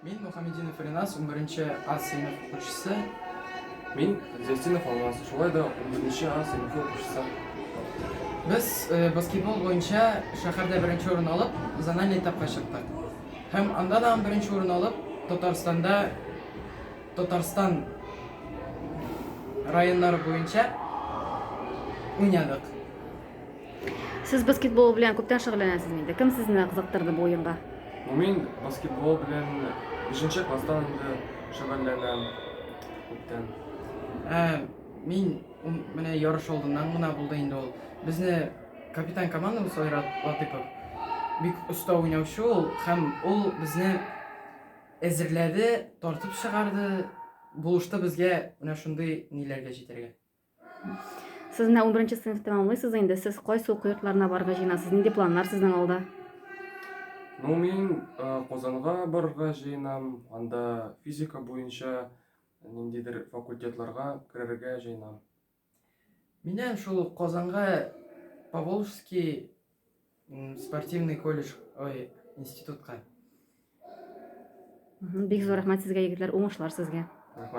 Мин Мухаметдинов Ринас, 11 А сыйныф укучысы. Мин Зәйтинов Алмаз, шулай да 11 А сыйныфы укучысы. Без э, баскетбол буенча шәһәрдә беренче урын алып, зональный этапка чыктык. Һәм анда да беренче урын алып, Татарстанда Татарстан районнары буенча уйнадык. Сез баскетбол белән күптән шөгыльләнәсез инде. Кем сезне кызыктырды бу уенга? Ну, мин баскетбол белән 5 класстан инде шөгыльләнәм күптән. Ә, мин менә ярыш алдыннан гына булды инде ул. Безне капитан командабыз Айрат Латыпов бик оста уйнаучы ул һәм ул безне әзерләде, тартып чыгарды, булышты безгә менә шундый ниләргә җитәргә. Сез менә 11 сыйныф тәмамлыйсыз инде. Сез кайсы уку йортларына барырга җыенасыз? Нинди планнар сезнең алда? Ну, мин э, Казанга барырга җыенам. Анда физика буенча ниндидер факультетларга керергә җыенам. Минем шул Казанга Поволжский спортивный колледж, ой, институтка. Бик зур рәхмәт сезгә, егетләр, уңышлар сезгә.